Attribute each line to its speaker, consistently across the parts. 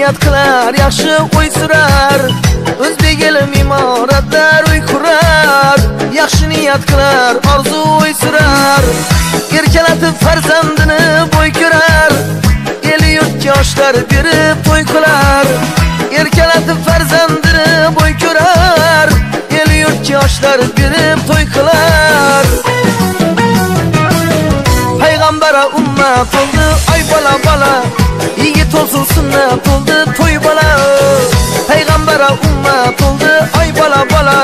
Speaker 1: niyat qilar, yaxshi o'y surar. O'zbek elim imoratlar uy qurar. Yaxshi niyat qilar, orzu o'y surar. Erkalatib farzandini bo'y ko'rar. El yurtga yoshlar berib to'y qilar. Erkalatib farzandini bo'y ko'rar. El yurtga yoshlar berib to'y qilar. Payg'ambara ummat bo'ldi, oy bola bola. Yigit olsun sunnat bo'ldi, to'y bola. Payg'ambara ummat bo'ldi, oy bola bola.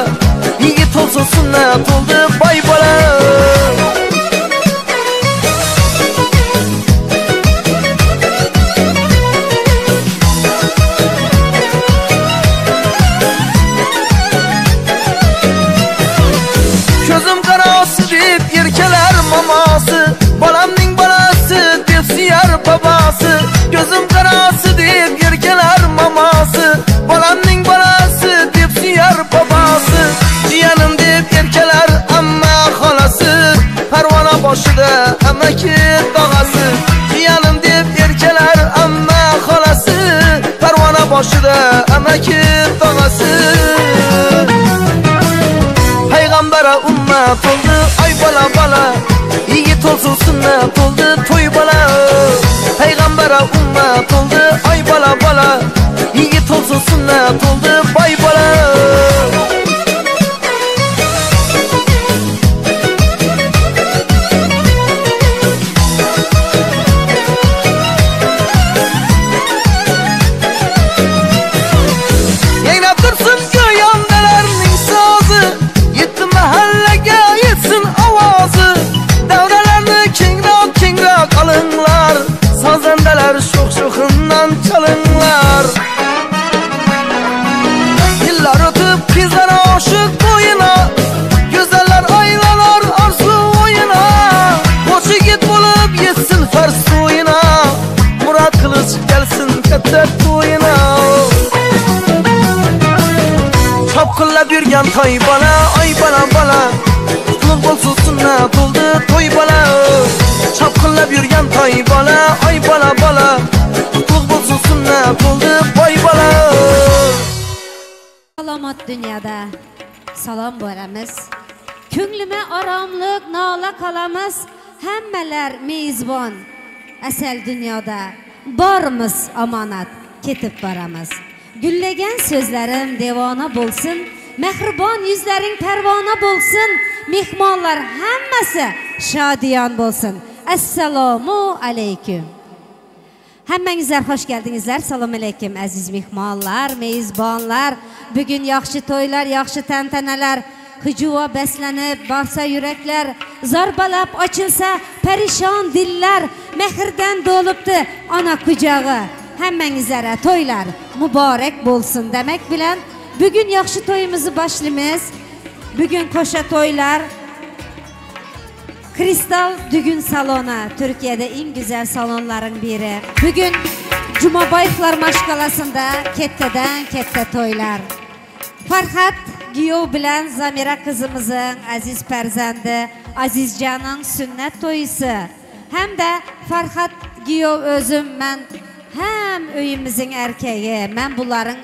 Speaker 1: Yigit olsun sunnat bo'ldi, boy bola. Ko'zim qarasi deb erkalar mamosi, bolamning bolasi deb suyar bobosi. Ko'zim qarasi deb erkalar mamosi, bolamning bolasi deb suyar bobosi. Jiyanim deb erkalar amma xolasi, parvona boshida amaki tog'asi. Jiyanim deb erkalar amma xolasi, parvona boshida amaki tog'asi. Payg'ambara ummat bo'ldi, oy bola bola. Yigit olsun sunnat bo'ldi, to'y bola. Payg'ambara ummat bo'ldi, oy bola bola. Yigit olsun sunnat bo'ldi, boy bola. Yangrab tursin go'yondalarning so'zi, yetti mahallaga yetsin ovozi. Davralarni kengroq kengroq olinglar, sozandalar sho'x-sho'xindan chalinglar. Yillar o'tib qizlar oshiq to'yina, go'zallar aylanar orzu o'yina. Qo'sh yigit bo'lib yetsin farz to'yina, murod qilich kelsin katta to'yina. Chopqillab yurgan toy bola, oy bola bola. Qutlug' bo'lsin sunnat bo'ldi to'y bola. Chopqillab yurgan toy bola, oy bola bola. Qutlug' bo'lsin sunnat bo'ldi boy bola.
Speaker 2: Salomat dunyoda salom boramiz. Ko'nglime oromlik nola qolamiz. Hammalar mezbon asal dunyoda bormiz omonat ketib boramiz. Gullagan so'zlarim devona bo'lsin, mehribon yuzlaring parvona bo'lsin, mehmonlar hammasi shodiyon bo'lsin. Assalomu alaykum. Hammangizlar xush keldingizlar. Assalomu alaykum aziz mehmonlar, mezbonlar. Bugun yaxshi to'ylar, yaxshi tantanalar, hujuva beslanib borsa yuraklar, zarbalab ochilsa parishon dillar, mehrdan to'libdi ona quchog'i. Hammangizlarga to'ylar muborak bo'lsin demak bilan bugun yaxshi to'yimizni boshlaymiz. Bugun qo'sha to'ylar Kristal Düğün Salonu, Türkiye'de en güzel salonların biri. Bugün Jumabayevlar maşkalasında kattadan katta to'ylar. Farhad giyov bilan Zamira qizimizin aziz farzandi Azizcan'ın sünnet to'yisi. Hem de Farhad giyov özüm mən hem öyümüzün erkeği, mən bunların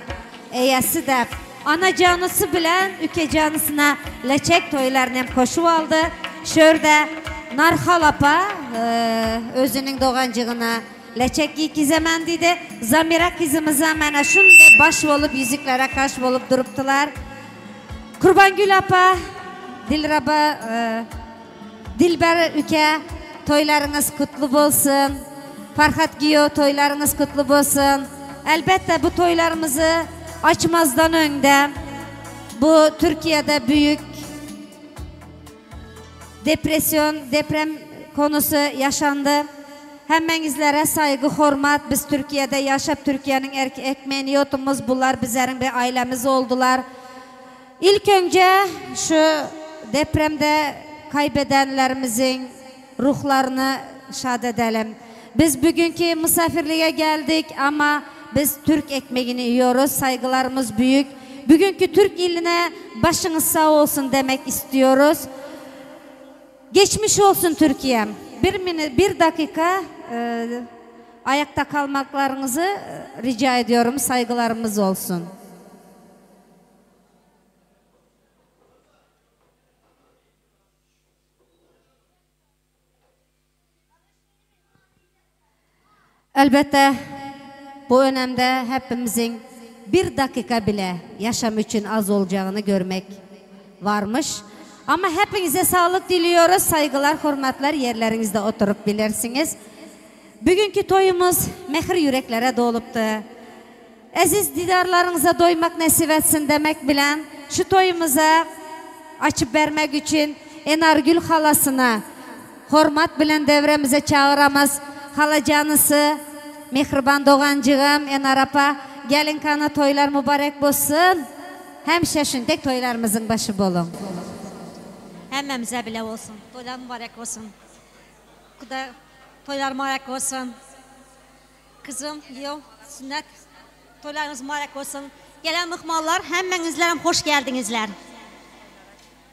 Speaker 2: eyəsi de anacanısı bilan ükecanısına leçek toylarını hem qoşub aldı. Şördə Narxal apa, özünün doğancığına leçek giykizəmən dedi. Zamira qızımıza mənə şunday baş olub, yüzüklərə qaş olub durubdular. Kurbangül apa, Dilraba, Dilber üke, toylarınız kutlu bolsun. Farhad giyo, toylarınız kutlu bolsun. Elbette bu toylarımızı açmazdan önde bu Türkiye'de büyük depresyon, deprem konusu yaşandı. Hemmengizlere saygı, hürmet. Biz Türkiye'de yaşayıp Türkiye'nin ekmeğini yotumuz. Bunlar bizlerin bir ailemiz oldular. İlk önce şu depremde kaybedenlerimizin ruhlarını şad edelim. Biz bugünkü misafirliğe geldik ama biz Türk ekmeğini yiyoruz. Saygılarımız büyük. Bugünkü Türk iline başınız sağ olsun demek istiyoruz. Geçmiş olsun Türkiye'm. Bir dakika Ayakta kalmaklarınızı e, rica ediyorum. Saygılarımız olsun. Elbette bu önemde hepimizin bir dakika bile yaşam için az olacağını görmek varmış. Ama hepinize sağlık diliyoruz. Saygılar, hürmetler yerlerinizde oturup bilirsiniz. Bugünkü toyumuz mehir yüreklere doluptu. Aziz didarlarınıza doymak nasip etsin demek bilen şu toyumuza açıp vermek için Enargül halasına hormat bilen devremize çağıramız. Halacanısı, mehriban doğancığım Enar apa, gelin kana toylar mübarek olsun. Həmişə şündək toylarımızın başı bolun.
Speaker 3: Hemmemize bile olsun. Toylar mübarek olsun. Kuda toylar mübarek olsun. Kızım, yo, sünnet. Toylarınız mübarek olsun. Gelen mıhmallar, hemmenizlerim hoş geldinizler.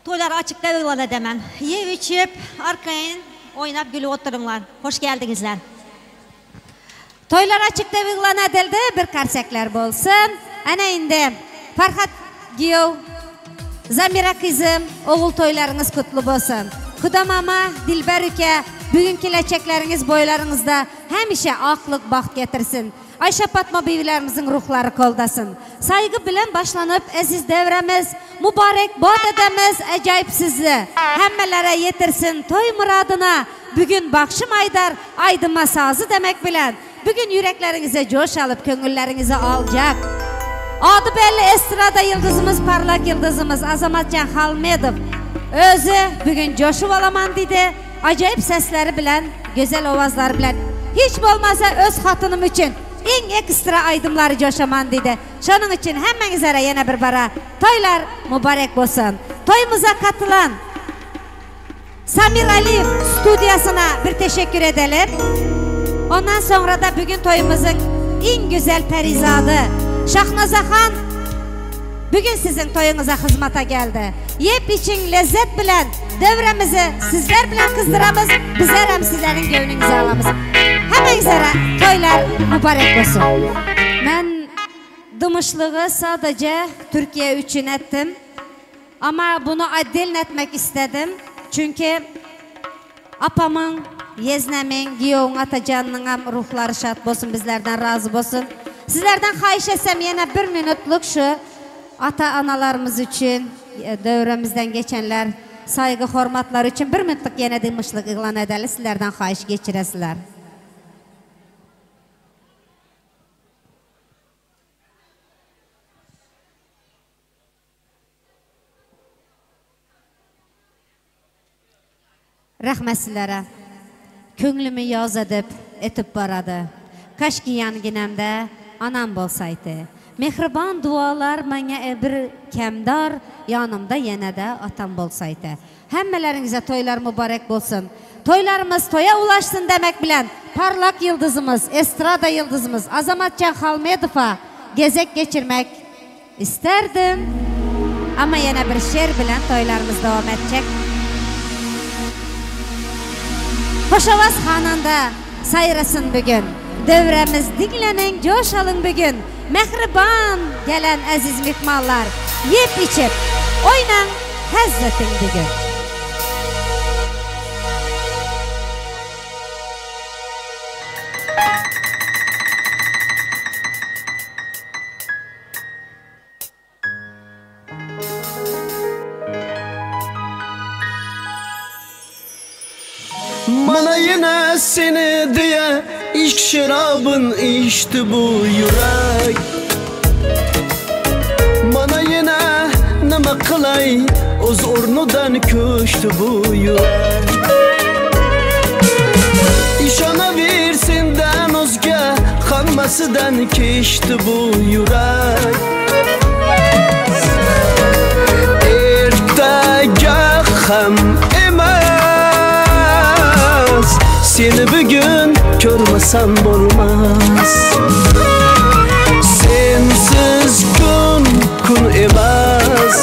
Speaker 3: Toylar açıkta ilan edemem. Yiyip içip, arkayın, oynap gülüp oturunlar. Hoş geldinizler.
Speaker 2: Toylar açıkta ilan edildi. Bir karsekler bolsun. Ana indi Farhat Giyow, Zamira kızım, oğul toylarınız kutlu bolsun. Kudamama, Dilber üke, bugünkü leçekleriniz boylarınızda həmişə aqlıq baxt getirsin. Ayşe Fatma bibilerimizin ruhları koldasın. Saygı bilen başlanıp əziz devremiz, mübarek bad edemiz, acayip sizi. Hemmelere yetirsin toy muradına. Bugün bakşım aydar, aydıma sazı demek bilen. Bugün yüreklerinize coş alıp köngüllerinizi alacak. Adı belli estrada yıldızımız, parlak yıldızımız Azamatcan Halmedov. Özü bugün coşup alaman dedi. Acayip sesleri bilen, güzel ovazları bilen. Hiç olmazsa öz hatınım için en ekstra aydımları coşaman dedi. Şunun için hemmenizlere yine bir bara toylar mübarek olsun. Toyumuza katılan Samir Aliyev stüdyasına bir teşekkür edelim. Ondan sonra da bugün toyumuzun en güzel perizadı Şahnaza Han bugün sizin toyunuza hizmete geldi. Yep için lezzet bilen devremizi sizler bilen kızdıramız, bizler hem sizlerin gönlünüzü alamız. Hemmenizlere toylar mübarek olsun. Ben dımışlığı sadece Türkiye için ettim. Ama bunu adil etmek istedim. Çünkü apamın, yeznemin, giyovun, atacanının ruhları şad olsun, bizlerden razı olsun. Sizlerden xahiş etsem yine bir minutluk şu ata analarımız için, dövremizden geçenler, saygı, hürmetler için bir minutluk yine dımışlık ilan edelim. Sizlerden xahiş geçiresizler. Rəhmət sizlərə. Könlümü yaz edib, etib baradı. Kaşki yanginəmdə anam bolsaydı. Mehriban dualar mənə bir kəmdar, yanımda yenə də atam bolsaydı. Həmmələrinizə toylar mübarək bolsun. Toylarımız toya ulaşsın demək bilən parlak yıldızımız, estrada yıldızımız Azamatcan Halmedov'a gezek geçirmek isterdim. Ama yenə bir şer bilən toylarımız devam edecek. Hoşavaz xananda sayrasın bugün. Dövremiz dinlenin, coş alın bugün. Mehriban gelen əziz mehmanlar, yep içip oynan, həzzetin bugün.
Speaker 1: Bana yine seni diye ilk şarabın içti bu yürek. Bana yine nima qilay o'z o'rnidan ko'chdi bu yürek. İşonaver sendan o'zga hammasidan kechdi bu yürek. Ertaga ham emas, seni bugün ko'rmasam bo'lmas. Sensiz kun kun emas,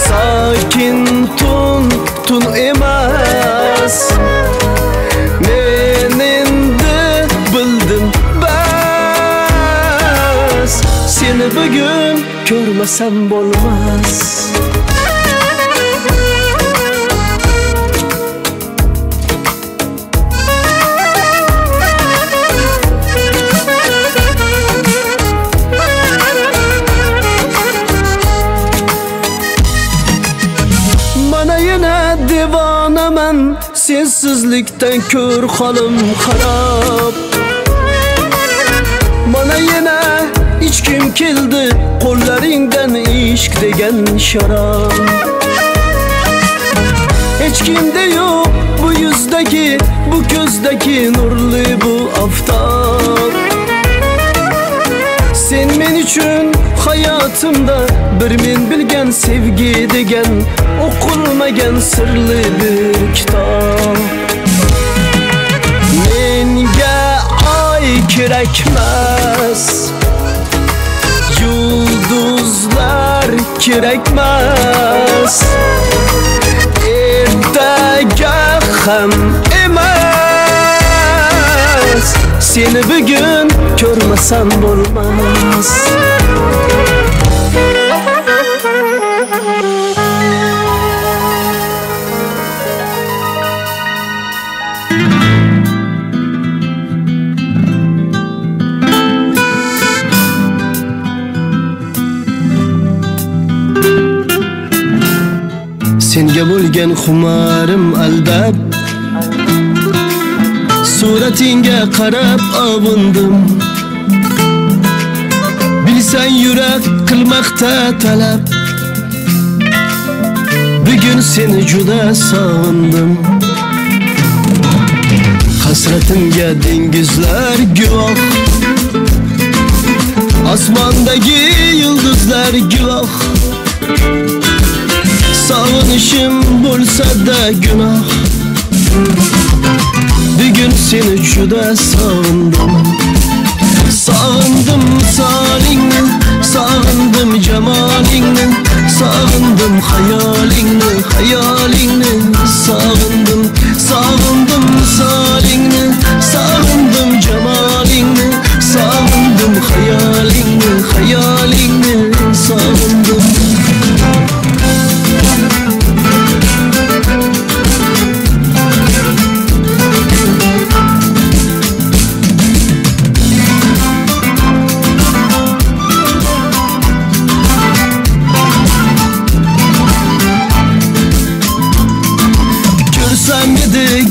Speaker 1: sakin tun tun emas. Men endi
Speaker 4: ko'rmasam bo'lmas. Mana yana devonaman, sensizlikdan ko'r holim xarob. Mana yana ichkim keldi qo'llaringdan ishq degan sharob. Hech kimda yo'q bu yuzdagi, bu ko'zdagi nurli bu oftob. Sen men uchun hayotimda bir men bilgan sevgi degan o'qilmagan sirli bir kitob. Menga oy kerakmas, yulduzlar kerakmas, ertaga ham emas, seni bugun ko'rmasam bo'lmas. Senga bo'lgan xumarim aldab, suratingga qarab ovundim. Bilsan yurak qilmoqda talab, bugun seni juda sog'indim. Hasratimga dengizlar guvoh, osmondagi yulduzlar guvoh. Sog'inishim bo'lsa-da gunoh, bugun seni juda sog'indim. Sog'indim solingni, sog'indim jamolingni, sog'indim xayolingni, xayolingni sog'indim. Sog'indim solingni, sog'indim jamolingni, sog'indim xayolingni, xayolingni sog'indim.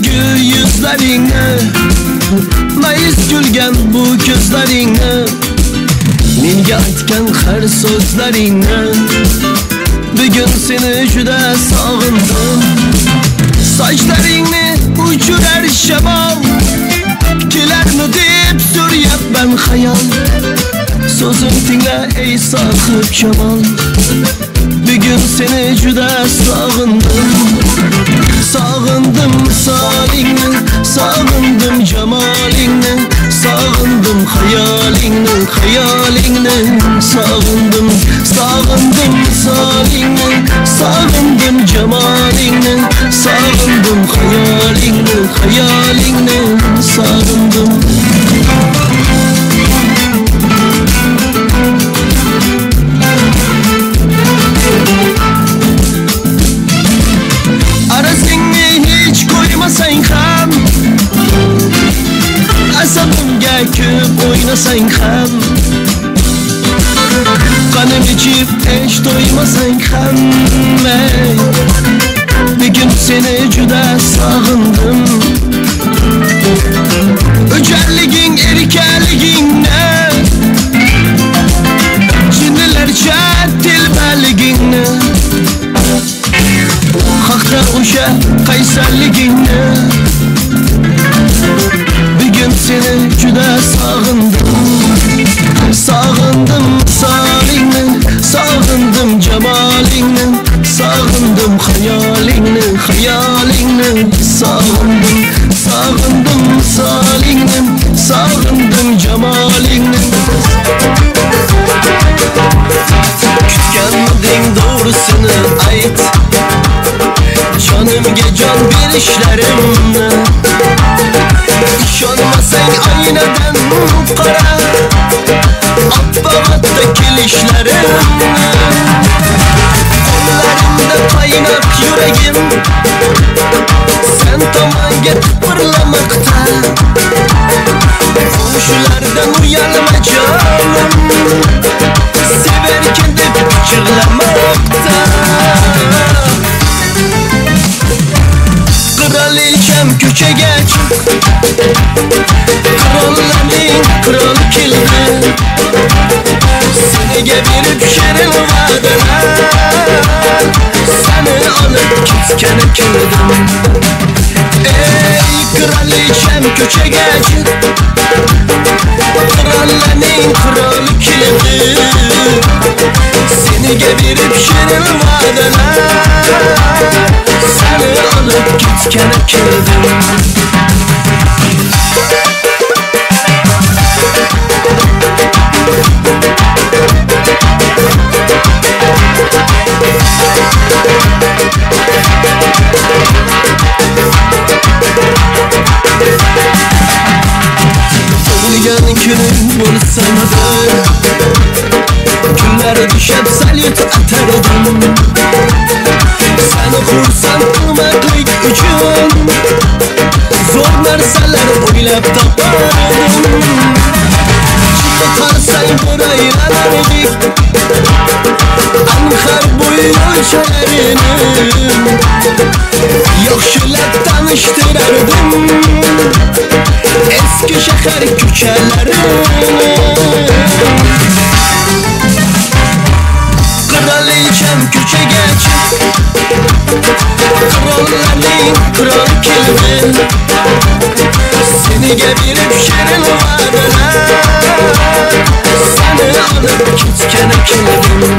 Speaker 4: Gül yüzlerini, mayis gülgen bu gözlerini, menga aytgan har so'zlaringni, bugun seni juda sog'indim. Sochlaringni uchirar shamol, kelarmi deb so'rayapman xayol. So'zim tingla ey sohib jamol, bugun seni juda sog'indim. Sog'indim solingni, sog'indim jamolingni, sog'indim xayolingni, xayolingni sog'indim. Sog'indim solingni, sog'indim jamolingni, sog'indim xayolingni, xayolingni sog'indim. Qo'ymasang ham, asabimga ko'p o'ynasang ham, qonim ichib hech to'ymasang ham, bugun seni juda sog'indim. O'jarliging erkaligingni, jinnilarcha telbaligingni, haqda o'sha qaysarligingni, bugun seni juda sog'indim. Sog'indim solingni, sog'indim jamolingni, sog'indim xayolingni, xayolingni sog'indim. Sog'indim solingni, sog'indim jamolingni. Kutganmiding doğrusini ayt, jonimga jon berishlarimni. Ishonmasang aynadan qara, Oppoq kelishlarimni. Qo'llarimda qaynoq yuragim sen tomonga tipirlamoqda. Qo'shilardan uyalma jonim, sevarkan deb pichirlamoqda. Kraliçem ko'chaga chiq, qirollarning qiroli keldi. Seniga berib shirin va'dalar, seni olib ketgani keldim. Ey kraliçem ko'chaga chiq, qirollarning qiroli keldi. Seniga berib shirin va'dalar, seni olib ketgani keldim. Tug'ilgan kuning bo'lsa-da, kunlar tushib salyut atardim. Seni xursand qilmoqlik uchun zo'r narsalar o'ylab topardim. Chiqib qolsang bir aylanardik Anhar bo'yi yo'lchalarini, yaxshilab tanishtirardim eski shahar ko'chalarini. Kraliçem ko'chaga chiq, qirollarning qiroli keldi. Seniga berib shirin va'dalar, seni olib ketgani keldim.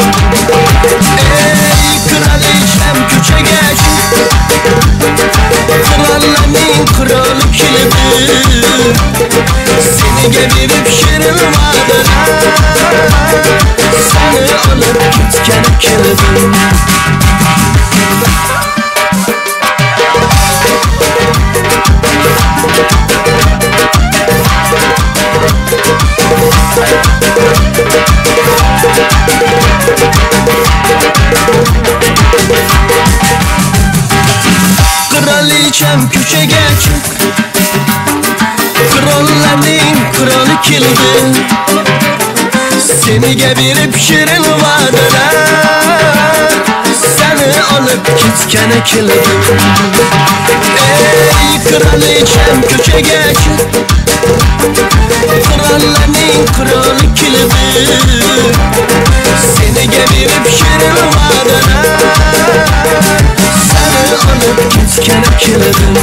Speaker 4: Ey kraliçem ko'chaga chiq, qirollarning qiroli keldi. Seniga berib shirin va'dalar, seni olib ketgani keldim. Kraliçem ko'chaga chiq, qirollarning qiroli keldi. Seniga berib shirin va'dalar, seni olib ketgani keldim. Ey kraliçem ko'chaga chiq, qirollarning qiroli keldi. Seniga berib shirin va'dalar, seni olib ketgani keldim.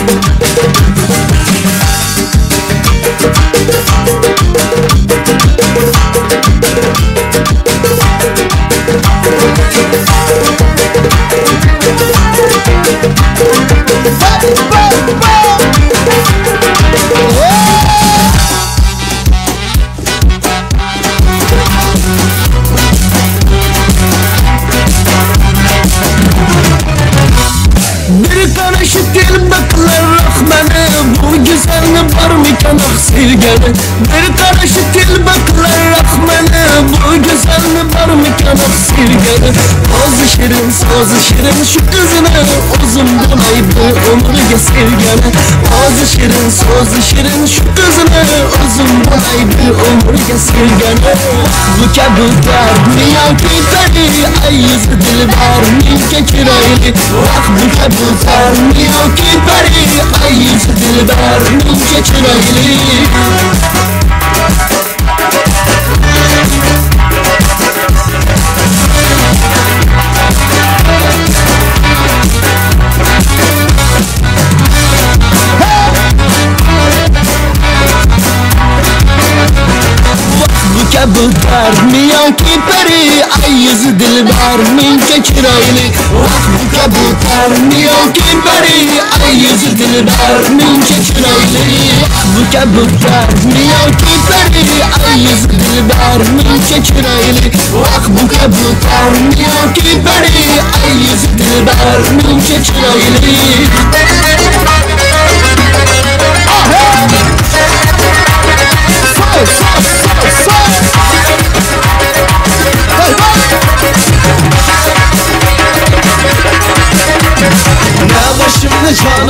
Speaker 4: Bir qarashib telba qilar rahmani, bu go'zalni bormikan ah sevgani. Bir qarashib telba qilar rahmani, bu go'zalni bormikan ah sevgani. O'zi shirin, so'zi shirin shu qizni, o'zim bo'lay bu umrga sevgani. O'zi shirin, so'zi shirin shu qizni, o'zim bo'lay bu umrga sevgani. Bu kabutar yoki pari, ay yuzi dilbar menga chiroyli. Vah bu kabutar yoki pari, ay yuzi dilbar menga chiroyli. Bu kabutar yoki pari, ay yuzi dilbar menga chiroyli. Vah bu kabutar yoki pari, ay yuzi dilbar menga chiroyli. Bu kabutar yoki pari, ay yuzi dilbar menga chiroyli. Vah bu kabutar yoki pari, ay yuzi dilbar menga chiroyli.
Speaker 1: Sol, sol, sol, sol.
Speaker 4: Seni canım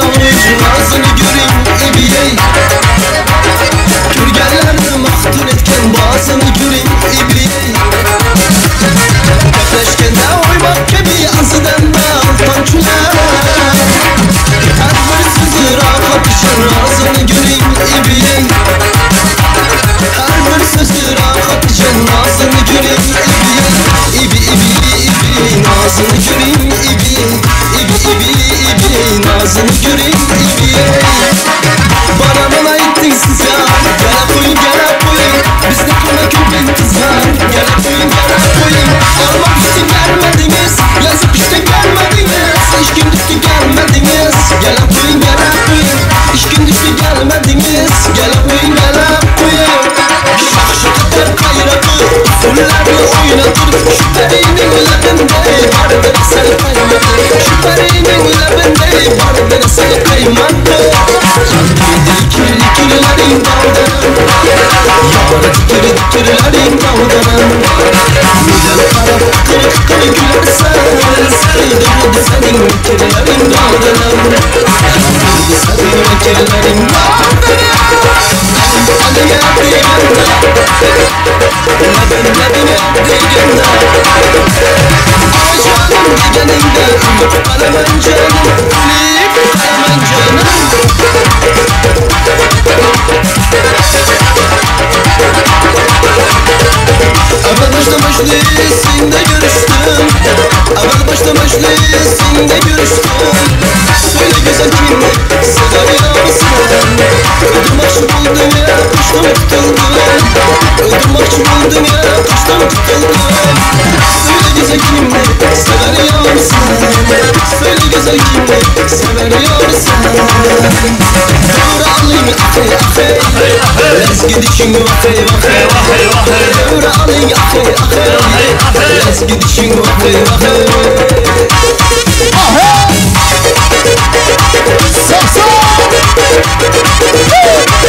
Speaker 4: nazını göreyim ibiyey Görgenlerni mahtun etken bazını göreyim ibiyey Gaplaşkanda oymak gibi azıdan da tamçılar Her bir sözü rahat düşen razını göreyim ibiyey Her bir sözü rahat düşen nazını göreyim ibiyey İbi ibi ibi nazını göreyim ibi İbi ibi ibi nazını göreyim ibiyey Bana bana ettin siz ya Gele koyun gele koyun Biz ne kona köpek kızlar Gele koyun gele koyun Alma üstü gelmediniz Yazık işte gelmediniz İş gün düştü gelmediniz Gele koyun gele koyun İş gün düştü gelmediniz Gele koyun gele koyun Şak şak atar kayratır Usullerini oynatır Şu perinin lebinde Vardır asel kaymatır Şu perinin lebinde Vardır asel kaymatır Dikir dikirlerin daldanım Yara dikir dikirlerin daldanım Güzel kara kır kır gülersen Durdu senin fikirlerin daldanım Durdu senin fikirlerin daldanım Aliye degende Lebin lebine degende Ay canım degeninde Ölüp kalaman canım Ölüp kalaman canım Evvel başta meclisinde görüştüm Evvel başta meclisinde görüştüm Söyle güzel kimdi sever mısın? Öldüm aşık oldum ya kaçtım tutuldum Öldüm aşık oldum ya kaçtım tutuldum Söyle güzel kimdi sever mısın? Söyle güzel kimdi sever mısın? Doğru alayım ahi ahi Lez gidişin vahi vahi Doğru alayım ahi ahi Lez gidişin vahi vahi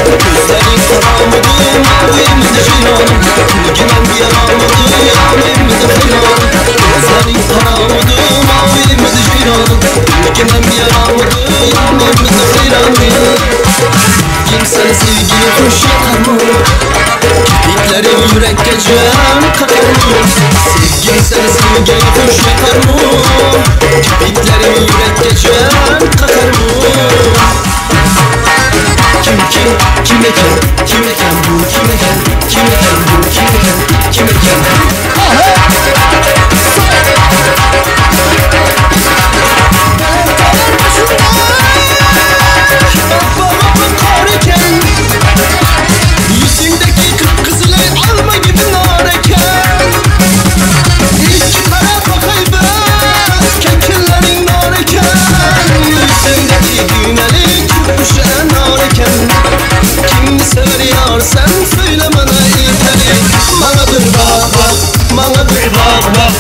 Speaker 4: Gözlerin karamıdı mavimizi ceylan Gülgümen bir yaramıdı yamimizi hayran Gözlerin karamıdı mavimizi ceylan Gülgümen bir yaramıdı yamimizi hayran Kimsenin sevgili hoş yakar mı? Kirpiklerin yürek gecem kakar mı? Sevgili seni sevgili hoş yakar mı? Kirpiklerin yürek gecem kakar mı? Kim kim kim eken kim eken bu kim eken kim eken bu kim eken kim eken Yüzündeki kıpkızılı alma gibi nar eken İki kara bakaydı kekillerin nar eken Yüzündeki düğmeli kürküşe nar eken Kim sever yar sen söyle bana yeter Bana bir bak bak, bana bir bak bak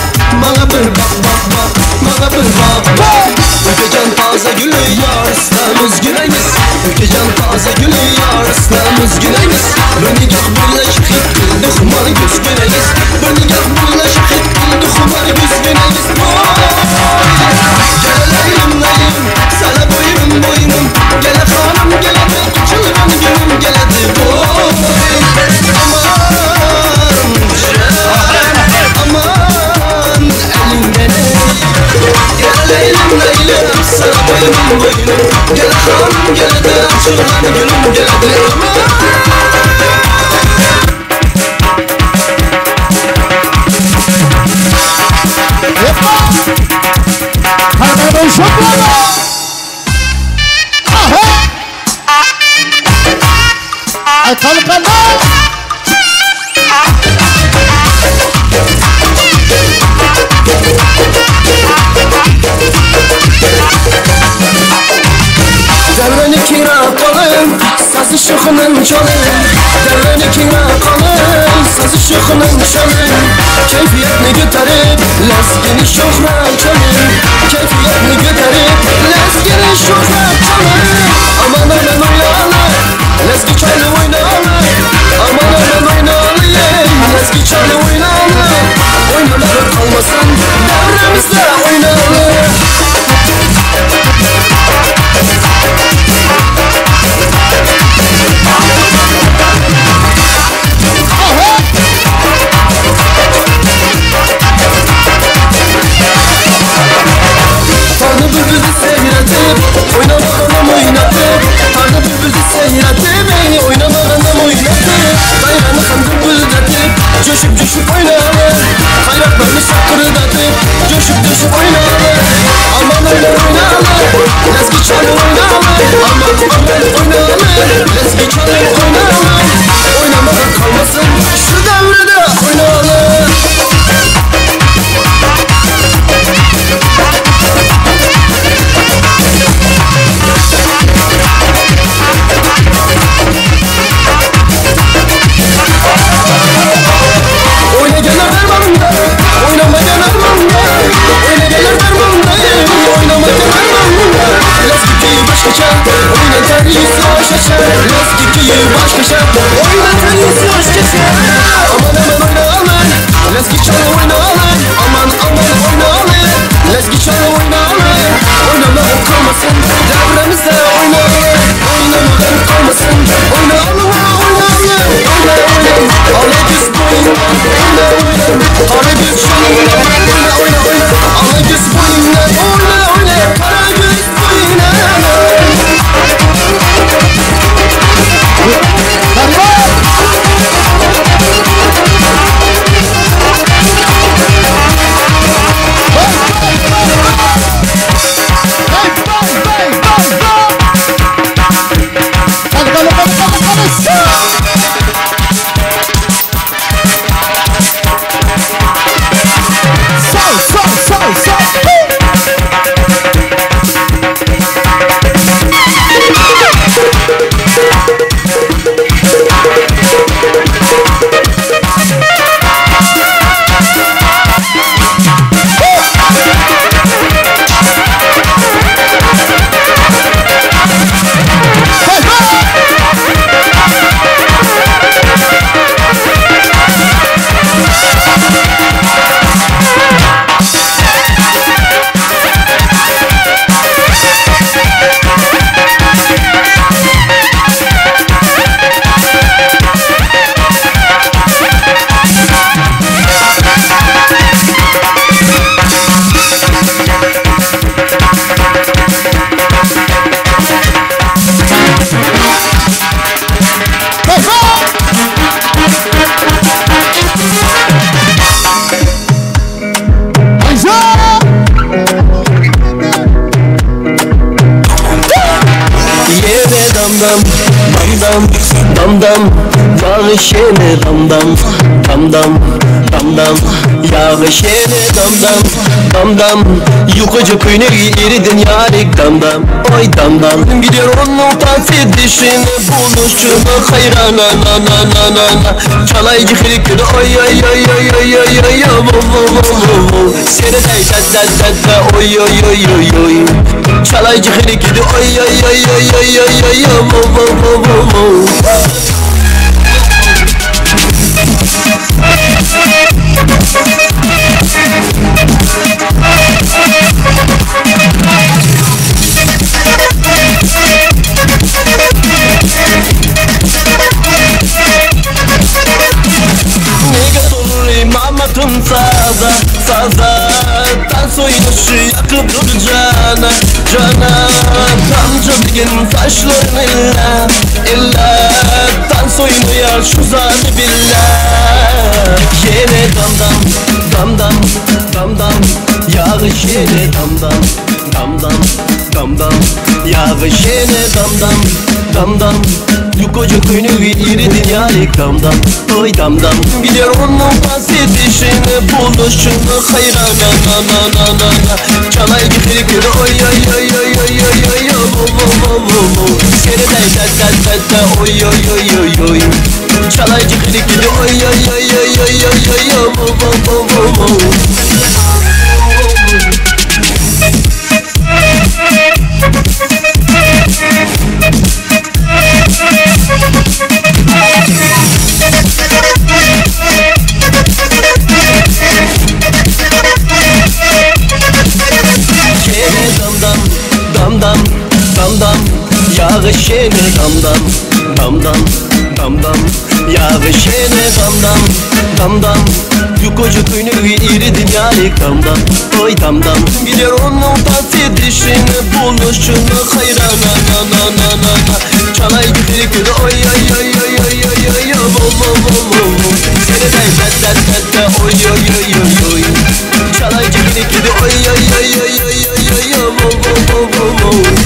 Speaker 4: Bana bir bak bak bak, bana bir bak bak Ökecan taze gülü yar istemez güneyimiz Ökecan taze gülü yar istemez güneyimiz Bir nigah birle şehit kıldı humar göz güneyimiz Bir nigah birle şehit kıldı humar göz güneyimiz Gel leylim leylim, sana boyun boyunum Gel hanım gel açılgan gülüm gel hadi boy Aman aman elinden ey Gel leylim leylim, sana boyunum boyunum Gel hanım gel hadi açılgan gülüm gel hadi aman Devreni kira kalın, sazı şokunun çalın Devreni kira kalın, sazı şokunun çalın Keyfiyetini götürüp, lezgini şohra çalın Keyfiyetini götürüp, lezgini şohra çalın Aman aman oynalı, lezgi çalı oynalı Aman aman oynalı, lezgi çalı oynalı Oynamalı kalmasın, devremizde oynalı. Yağış yene dam dam dam dam dam dam Yağış yene dam dam dam dam Yukarıcı köyüne eridin yarik dam dam Oy dam dam Gidiyor onun dans edişini buluşunu hayrana na na na na na Çalaycı hırkını oy oy oy oy oy oy oy vo vo vo vo vo Seni day da da da da oy oy oy oy oy Çalaycı hırkını oy oy oy oy oy oy oy vo vo vo vo vo Imamatım saza, saza Dans oynaşı yakıp dur cana, cana Tamca bir gün saçlarını illa, illa Dans oynayar şu zani billah Yine dam dam, dam dam, dam dam Yağış yine dam dam, dam dam, dam dam Yağış yine dam dam, dam dam Yukocu köyünü iridin yarik dam dam Oy dam dam Gidiyor onun dans edişini buluşunu hayrana na na na na na Çalaycı kırıkını oy oy oy oy oy oy oy vo vo vo vo vo Seni day da da da da oy oy oy oy oy Çalaycı kırıkını oy oy oy oy oy oy oy vo vo vo vo vo Yine dam dam, dam dam, dam dam Yağış yine dam dam, dam dam, dam dam Yağış yine dam dam, dam dam Yukocu köyünü iridin yarik dam dam Oy dam dam Gidiyor onun dans edişini buluşunu hayrana na na na na na Çalaycı kırıkını oy oy oy oy oy oy oy vo vo vo vo vo Seni day da da da da oy oy oy oy oy Çalaycı kırıkını oy oy oy oy oy oy oy vo vo vo vo vo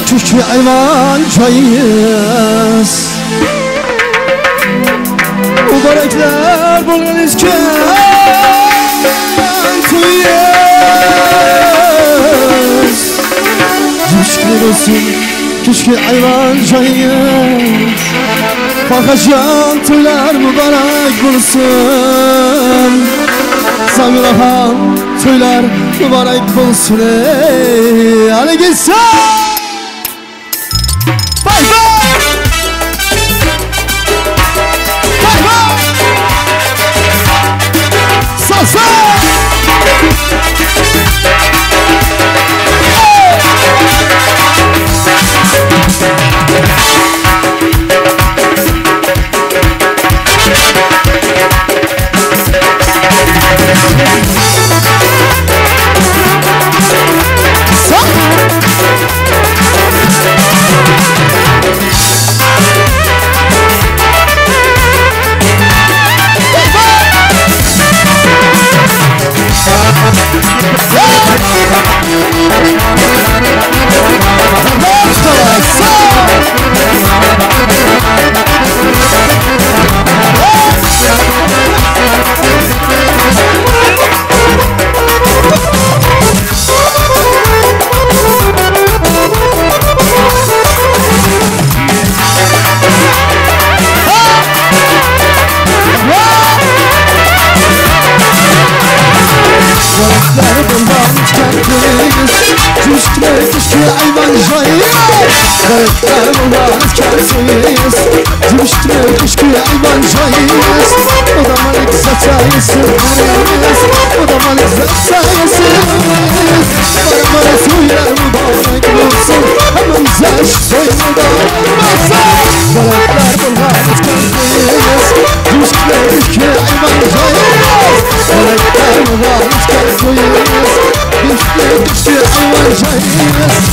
Speaker 5: Küçük hayvan çayız Mübarekler bulun isken tuyuz Cüşkler olsun küçük hayvan çayız Farkacan tüyler mübarek bulsun Samira tüyler mübarek bulsun ey Hadi gitsin. Bye bye! Bye bye! Salsa! Zaş toy mübarek olsun. Baraklar bulgar çıkartıyız. Düşkü düşkü ayvan cayız. Baraklar bulgar çıkartıyız. Düşkü düşkü ayvan cayız.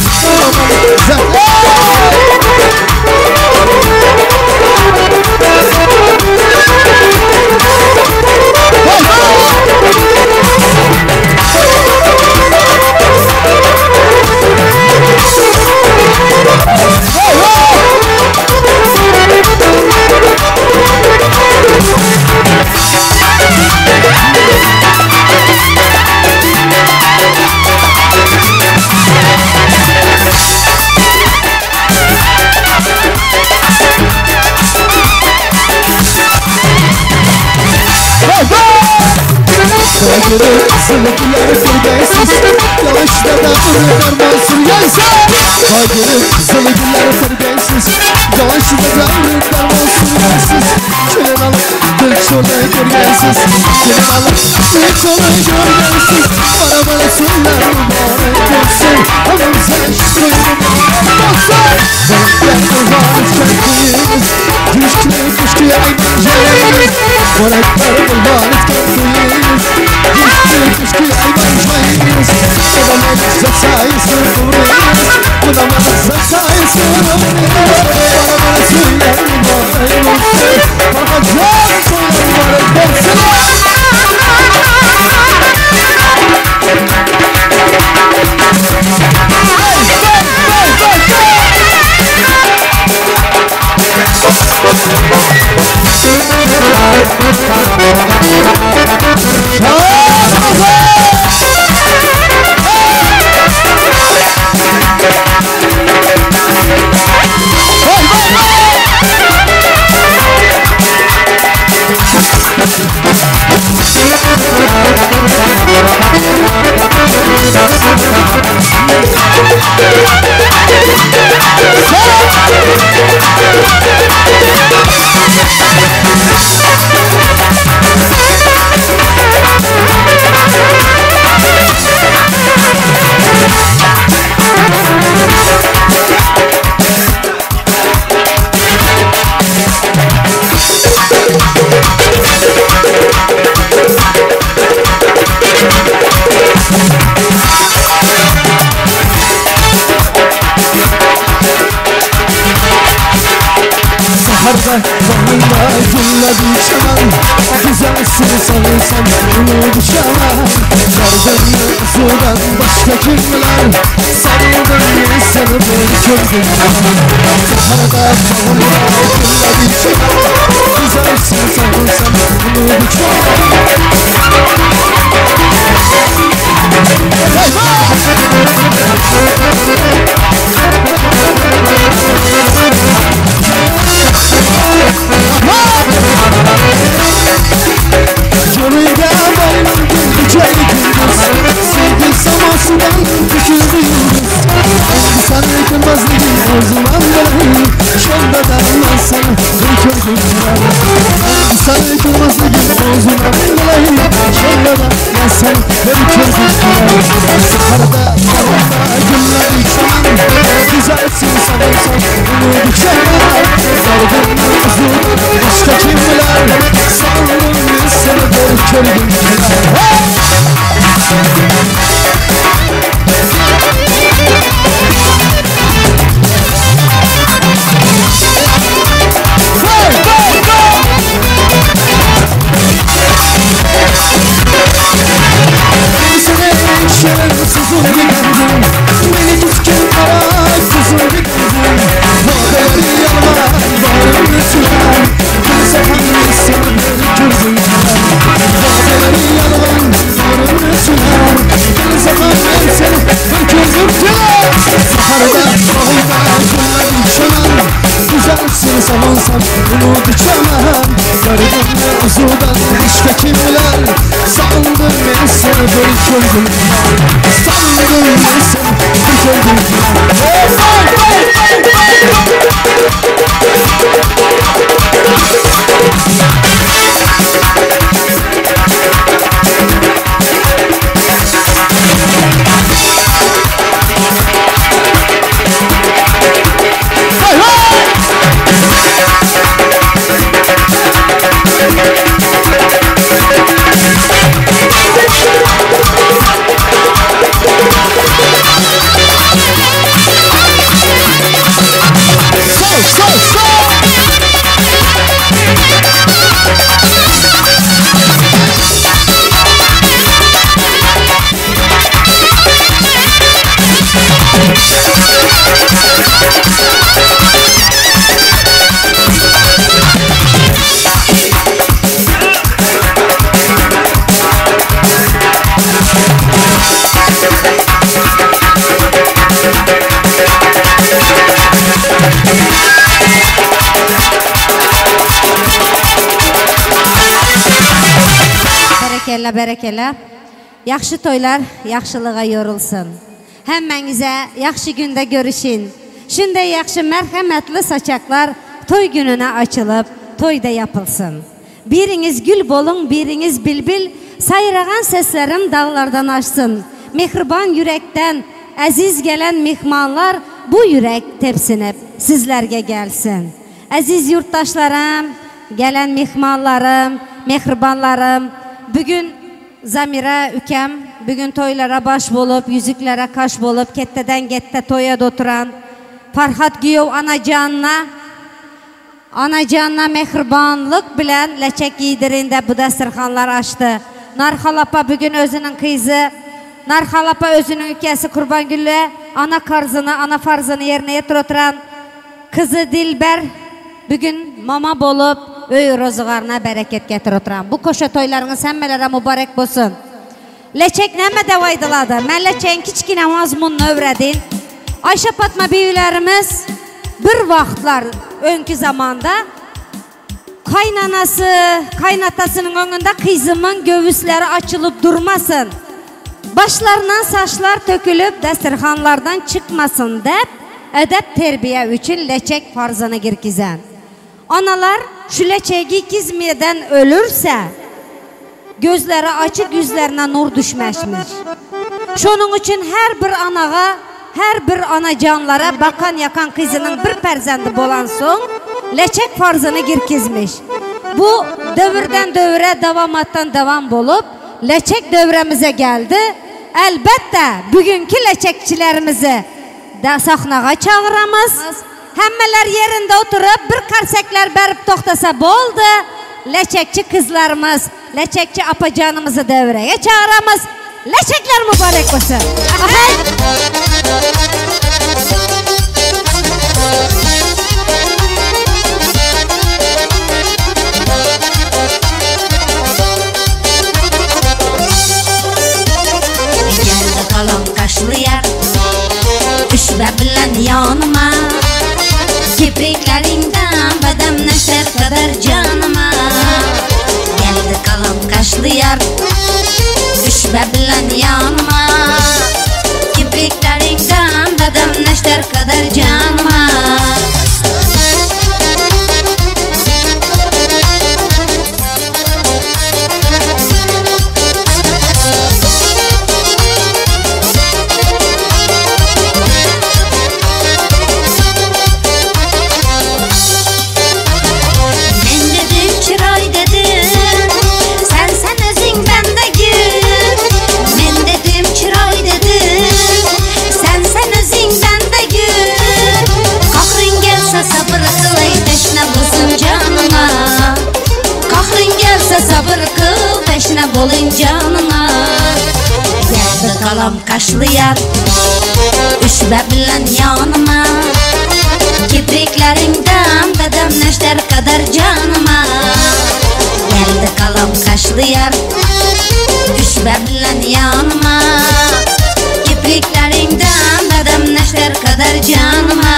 Speaker 2: Berekella, berekella. Ýagşy toýlar ýagşylyga ýorulsyn. Hemmäňize ýagşy günde görüşin. Şunday ýagşy merhemetli saçaklar toý gününe açylyp, toýda ýapylsyn. Biriňiz gül boluň, biriňiz bilbil, saýragan seslerim daglardan aşsyn. Mähriban ýürekden äziz gelen myhmanlar bu ýürek tebsinip sizlerge gelsin. Äziz ýurtdaşlarym, gelen myhmanlarym, mähribanlarym, bu gün Zamira ükem bu gün toýlara baş bolup, ýüzüklere kaş bolup, ketdeden ketde toýa oturan Farhat giýew anajanyna Anajanyna mähribanlyk bilen leçek giýdirinde bu dasturhanlar açdy. Narhal apa bu gün özüniň kyzy, Narhal apa özüniň ükesi Kurbangülle ana karzyny, ana farzyny ýerine ýetirip oturan kyzy Dilber bu gün mama bolup öý rozugaryna bereket getirip oturan. Bu koşa toýlaryňyz hemmelere mubarek bolsun. Leçek näme dep aýdylady? Men leçegiň kiçgine mazmunyny öwredin. Aýşe Patma bibilerimiz bir wagtlar öňki zamanda kaýnanasy, kaýnatasynyň öňünde kyzymyň göwüsleri açylyp durmasyn, başlaryndan saçlar tökülip destirhanlardan çykmasyn dep edep-terbiýe üçin leçek farzyny girkizen. Analar şu leçegi gizmeden ölürse, gözleri açyk ýüzlerine nur düşmeşmiş. Şonuň üçin her bir anaga, her bir anajanlara bakan ýakan kyzynyň bir perzendi bolansoň, leçek farzyny girkizmiş. Bu döwürden döwüre dawamatdan dawam bolup, leçek döwremize geldi. Elbetde, bugünki leçekçilerimizi de sahnaga çagyramyz. Hemmeler ýerinde oturyp, bir karsekler berip togtasa boldy. Leçekçi kyzlarymyz, leçekçi apajanymyzy döwrege çagyramyz. Leçekler mübarek bolsun! Aheý!
Speaker 6: Geldi galam gaşly ýar. Düşme bilen ýanyma Kiprikleriňden badam neşter kadar janyma Geldi galam gaşly ýar Düşme bilen ýanyma Kiprikleriňden badam neşter kadar janyma. Men dedim çıray dedim Sen sen özüň bende gül Men dedim çıray dedim Sen sen özüň bende gül Kahrın gelse sabır kılay teşne bolsun canıma Kahrın gelse sabır kıl teşne bolun canıma Geldi kalam kaşlı yar Üşbe bilen yanıma Kipriklerinden bedem neşter kadar canıma Geldi kalam kaşlı yar Üşbe bilen yanıma Kipriklerinden bedem neşter kadar canıma.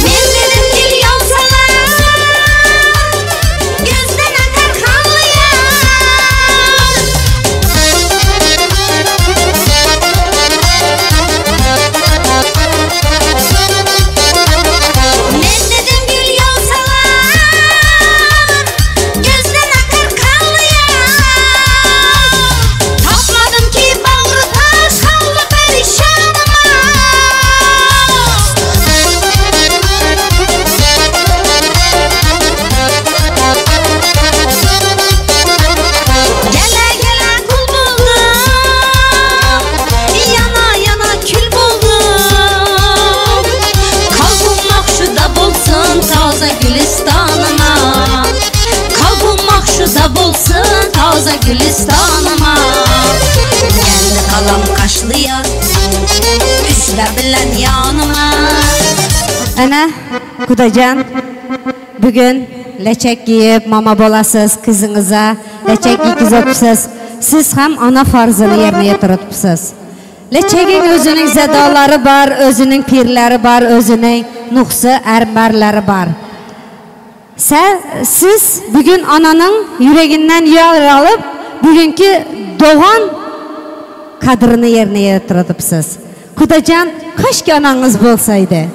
Speaker 6: Men dedim gül yolsalar Gözden akar kanlı yaş. Men dedim gül yolsalar Gözden akar kanlı yaş. Tapmadım ki bağrı taş Hallı perişanıma. Gele gele kul buldum Yana yana kül buldum Kalbim nakşuda bolsun taze gülistanıma Kalbim nakşuda bolsun taze gülistanıma Geldi kalam kaşlı yar Düşme bilen yanıma.
Speaker 2: Ana, Kudajan, bugün leçek giyip mama bolasız, kızınıza leçek giygizipsiz. Siz hem ana farzını yerine yetiripsiz. Leçekin özünün zedaları var, özünün pirleri var, özünün nuhsu ermerleri var. Sen, siz bugün ananın yüreğinden yer alıp bugünkü doğan kadrını yerine yetiripsiz. Kudacan kaşki ananız bolsaydı.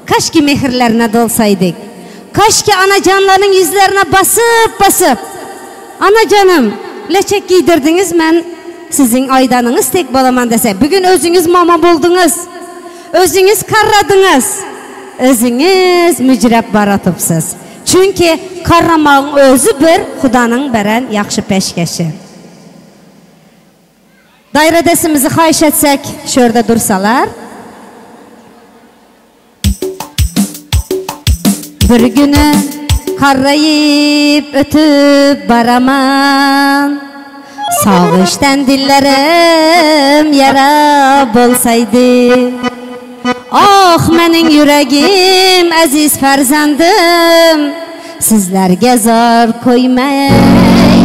Speaker 2: Kaşki mehirlerine dolsaydık. Kaşki anacanların yüzlerine basıp basıp. Anacanım leçek giydirdiniz ben sizin aydanınız tek bolaman dese. Bugün özünüz mama buldunuz. Özünüz karradınız. Özünüz mücrep baratıpsız. Çünkü karramağın özü bir Xudanın beren yaxşı peşkeşi. Dairedesimizi xahiş etsek, şurada dursalar. Bir günü karrayıp ötüp baraman. Sağıştan dillerim yara bolsaydı. Ah menin yüreğim aziz farzandım. Sizlerge zor koymay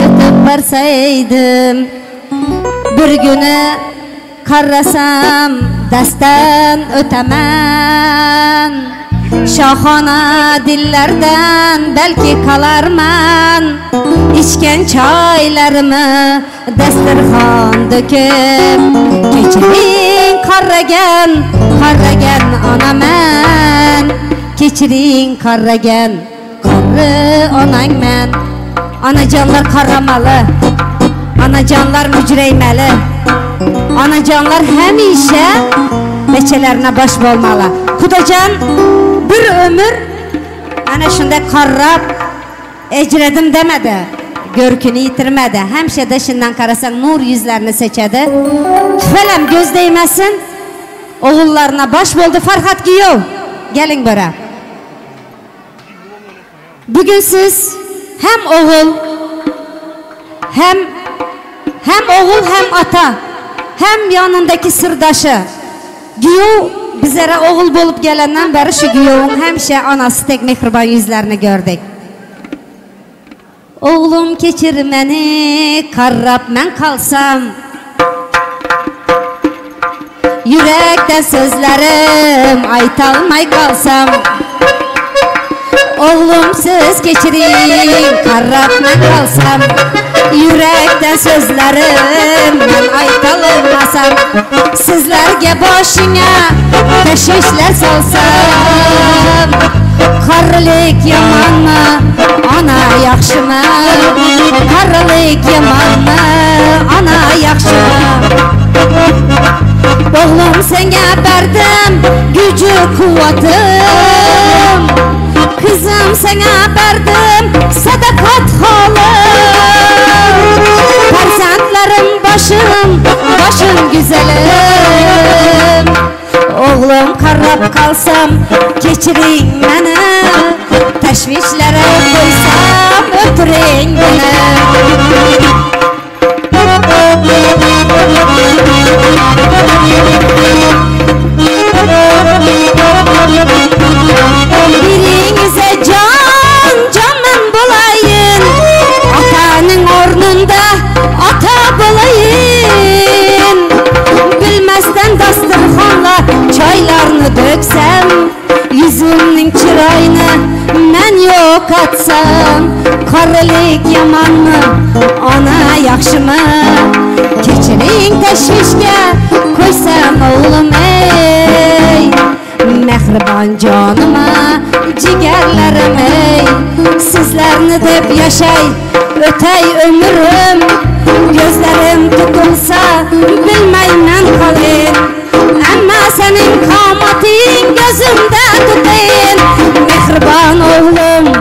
Speaker 2: ötüp barsaydım. Bir günü karrasam dastan ötemen. Şahana dillerden belki kalarman. İçken çaylarımı dasturxon döküp Keçirin karragan, karragan anaman. Keçirin karragan, karrı onangman. Anacanlar karramalı, anacanlar mücreyməli. Anacanlar həmişə beçələrinə baş bolmalı. Kudacan bir ömür ana şunda karrab ecredim demedi. Görkünü yitirmedi. Həmişə də şundan qarasan nur yüzlerini seçedi. Tüfələm göz değmesin. Oğullarına baş boldu. Farhat Giyov, gelin bura. Bugün siz hem oğul hem oğul hem ata hem yanındaki sırdaşı Giyov bizlere oğul bolup gelenden beri şu Giyov'un həmişə anası tek mehriban yüzlerini gördük. Oğlum keçir məni, karrab mən kalsam. Yürekten sözlerim aytalmay kalsam. Oğlum siz keçirin, karrab mən kalsam. Yürekten sözlerim mən aytalmasam. Sizlerge başına teşvişler salsam. Karrılık yaman mı, ana yaxşı mı? Karrılık yaman mı, ana yaxşı mı? Oğlum sənə berdim gücü kuvvetim. Kızım sənə berdim sadakat halım. Farzandlarım başım, başım güzelim. Oğlum karrab kalsam keçirin məni. Təşvişlərə qoysam ötürün məni. Birinize can, can mən bolayın. Atanın ornunda ata bolayın. Bilmezden dasturxonla çaylarını döksem, yüzümün çırayını mən yok atsam. Karrılık yaman mı, ana yaxşı mı? Keçirin təşvişkə koysam oğlum ey. Mehriban canıma, cigerlerim ey. Sizlerni deb yaşay ötey ömürüm. Gözlerim tutulsa bilmeymen kalın. Ama senin kamatin gözümde tutayın. Mehriban oğlum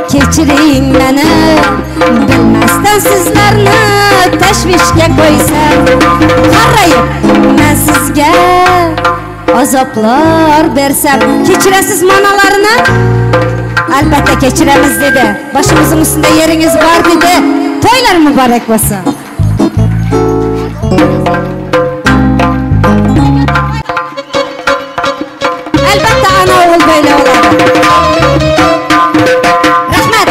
Speaker 2: keçirin meni. Bilmezden sizlerni təşvişkə koysam. Qarayıb mən sizgə azaplar versem. Keçirəsiz manalarını? Elbette keçiremiz dedi. Başımızın üstünde yeriniz var dedi. Toylar mübarek olsun. Elbette ana oğul böyle olar. Rahmet.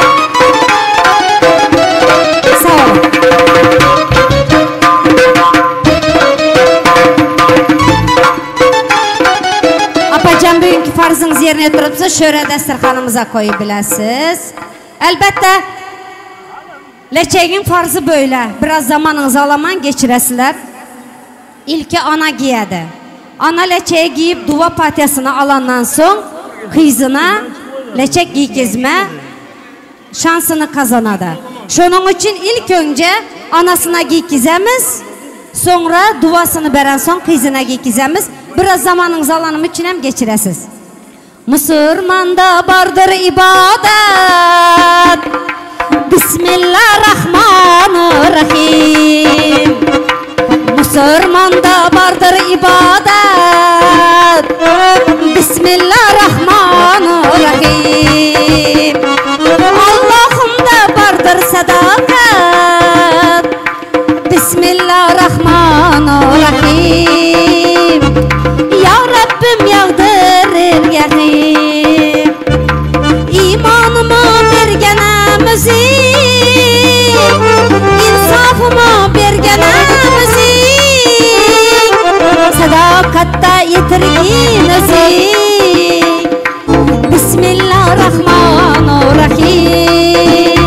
Speaker 2: Leçegimizi şöre dasturxonimizga qo'yib bilasiz. Albatta, leçegin farzı böyle. Biraz zamanınızı alaman geçiresizler. İlki ana giyedi. Ana leçeği giyip duva patiyasını alandan soň kızına leçek giygizme şansını kazanadı. Şonuň üçin ilk önce anasına giygizemiz, sonra duvasını beren soň kızına giygizemiz. Biraz zamanınızı alanım için hem geçiresiz. Musurmanda bardır ibadet. Bismillahirrahmanirrahim. Musurmanda bardır ibadet. Bismillahirrahmanirrahim. Allah'ımda bardır sadakat. Bismillahirrahmanirrahim. Ya Rabbim yağdırır yahim. İmanımı bergenem özing, insafımı bergenem özing, sadakatta yetirgin özing. Bismillahirrahmanirrahim.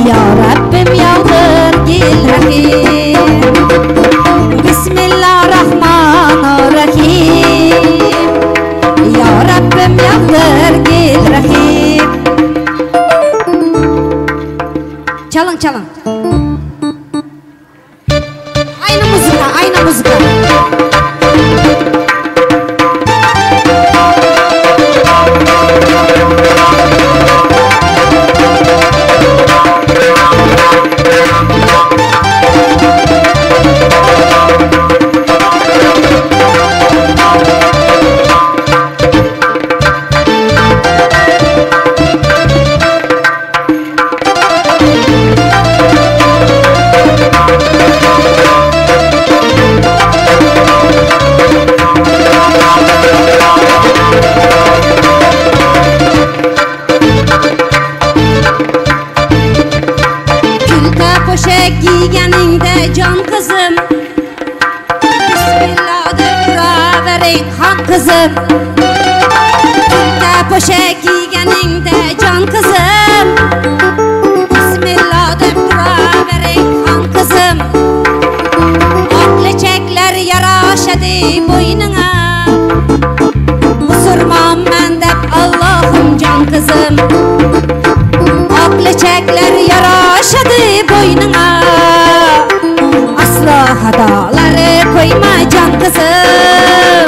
Speaker 2: Ya Rabbim yağdır gel rahim. Bismillahirrahmanirrahim. Ya Rabbim yağdır gel rahim. Çalın çalın. Aynı muzika, aynı muzika. Giyganingda jon qizim, Bismillah deb turavering xon qizim. Kulta po'shak giyganingda jon qizim, Bismillah deb turavering xon qizim. Oq lechaklar yarashadi bo'yningga, Musulmonman deb Allohim jon qizim. Oq lechaklar yarashadi bo'yningga, aslo xatolari qo'yma jon qizim.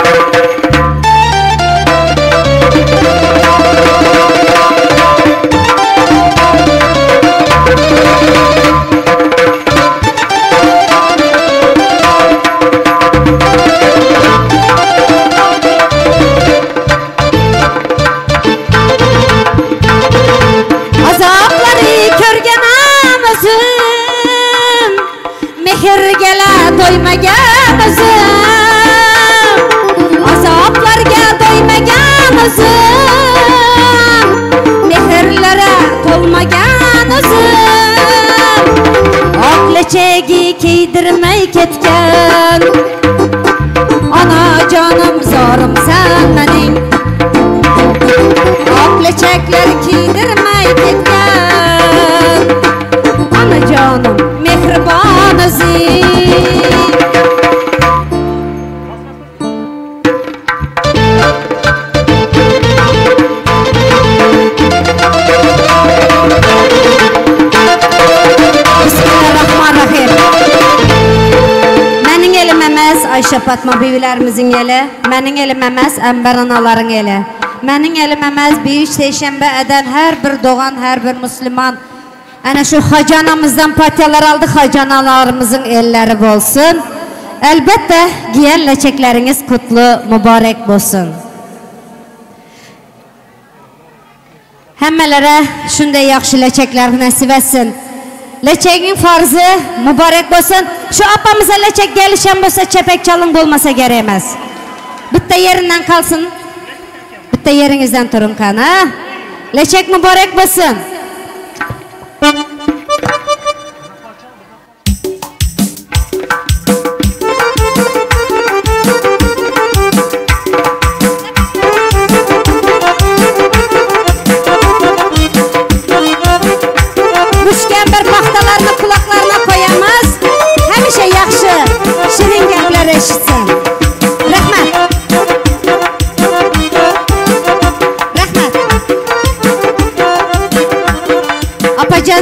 Speaker 2: Azoblari ko'rganam o'zim, mehrga to'ymagan o'zim, azoblarga to'ymagan o'zim, mehrlara to'lmagan o'zim. Oq lechagi kiydirmay ketgan onajonim zorimsan mening. Oq lechaklar kiydirmay ketgan onajonim mehribon o'zing. Bismillahirrahmanirrahim. Mening elim emas Ayşe Fatma bibilerimizin eli, mening elim emas Enber anaların eli, mening elim emas Büyük Seyşembe eden her bir doğan, her bir Müslüman. Ana şu hacı anamızdan patiyalar aldık, hacı analarımızın elleri bolsun. Elbette giyen leçekleriniz kutlu, mübarek bolsun. Hemmelere şunday yaxşı leçekler nasip etsin. Leçeğin farzı mübarek bolsun. Şu apamıza leçek gelişen bolsa çepek çalın bolmasa gerekmez. Bitta yerinden kalsın. Bitta yerinizden turun kana. Leçek mübarek bolsun.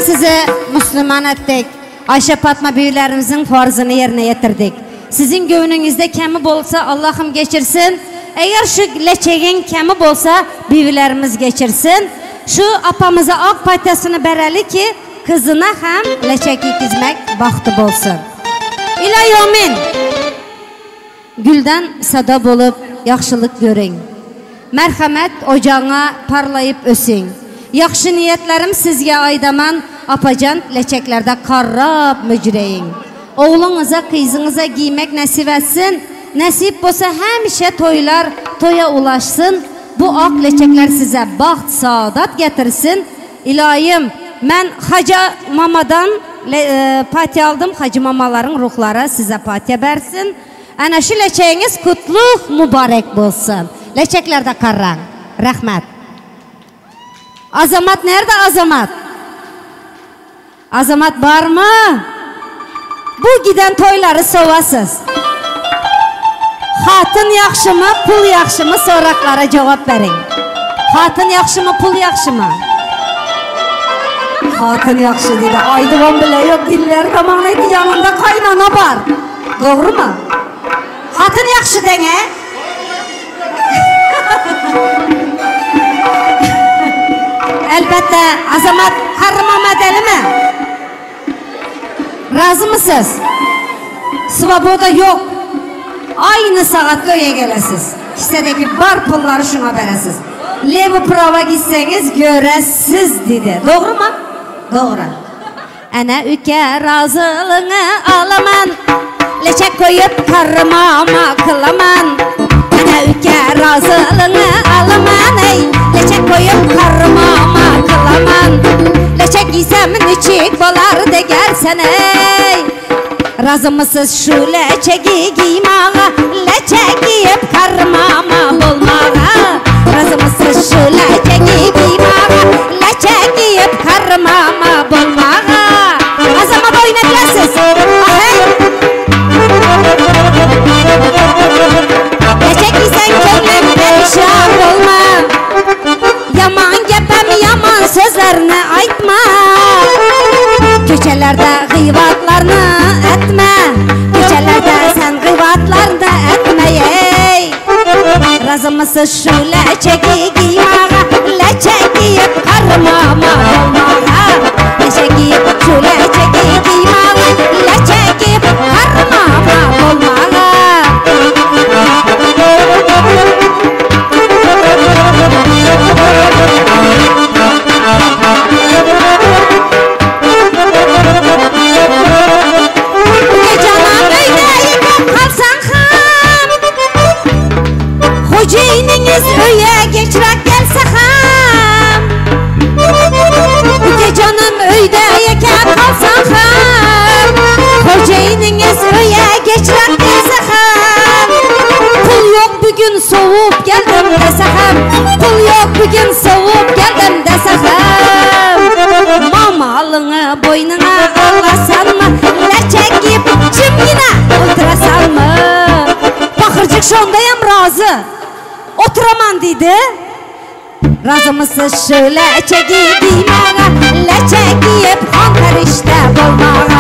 Speaker 2: sizi Müslüman etdik. Ayşe Fatma büyülerimizin farzını yerine getirdik. Sizin göwnüňizde kemi bolsa Allahym geçirsin. Eger şu leçegiň kemi bolsa bibilerimiz geçirsin. Şu apamyza ak patyasyny bereli ki kyzyna hem leçek giygizmek bagty bolsun. Ilaýomin! Gülden sada bolup ýagşylyk görüň. Merhemet ojagyňa parlaýyp ösüň. Ýagşy niýetlerim sizge aýdaman apajan leçeklerde karrap möjreýiň. Ogluňyza kyzyňyza giýmek nesip etsin, nesip bolsa hemişe toýlar toýa ulaşsyn, bu ak leçekler size bagt saadat getirsin, Ylaýym men Haja mamadan patiýa aldym Hajy mamalaryň ruhlary size patiýa bersin ana şu leçegiňiz kutlug mubarek bolsun leçeklerde karraň rahmet Azamat nerde Azamat Azamat barmy bu giden toýlary sowasyz Hatyn ýagşymy pul ýagşymy soraklara jogap beriň Hatyn ýagşymy pul ýagşymy Hatyn ýagşy diýdi aýdybam bile ýok dilleri damagyna ýetdi ýanynda kaýnana bar dogrymy Hatyn ýagşy deňe Elbetde Azamat Karrymamadelimi Razymysyz? Svoboda ýok. Aýny sagatda öýe gelesiz. Kisedeki bar pullary şuňa beresiz. Lewy prawa gitseňiz göresiz diýdi. Dogrymy? Dogry. Ene üke razylygyňy alaman, Leçek koýup karrymama kylaman. Ene üke razylygyňy alaman eý, Leçek koýup karrymama kylaman. Leçek giýsem niçik bolar degersen eý. Razymysyz şu leçegi giýmaga, Leçek giýip karrymama bolmaga. Razymysyz şu leçegi giýmaga, Leçek giýip karrymama bolmaga. Azamat oýnadýarsyz. Aheý. Leçek giýseň köňlüň perişan bolma. Ýaman gepem ýaman sözlerini aýtma. Köçelerde gybatlaryny etme. Köçelerde sen gybatlaryny etme eý. Razymysyz şu leçegi giýmaga, Leçek giýip garmama bolmaga. Leçek giýip şu leçegi giýmaga, Leçek giýip garmama bolmaga. Uka-janam öýde ýeke kalsaň ham, Hojaýynyňyz öýe geçräk gelse ham. Uka-janam öýde ýeke kalsaň ham, Hojaýynyňyz öýe geçräk gelse ham. Pul ýok bu gün sowup geldim dese ham, Pul ýok bu gün sowup geldim dese ham. Mamalyňy boýnuňa alasanmy, Leçek giýip jymgyna oturasanmy? Pahyrjyk şondaýam razy. Oturaman diýdi. Razymysyz şu leçegi giýmäge, Leçek giýip han perişde bolmaga?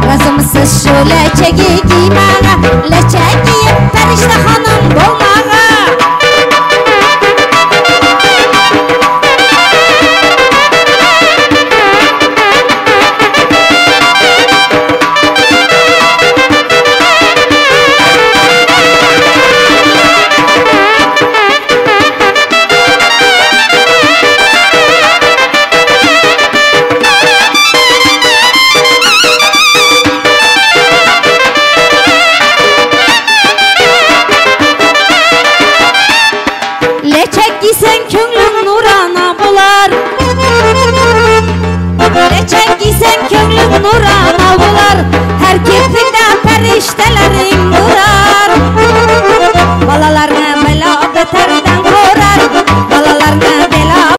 Speaker 2: Razymysyz şu leçegi giýmäge, Leçek giýip perişde hanam.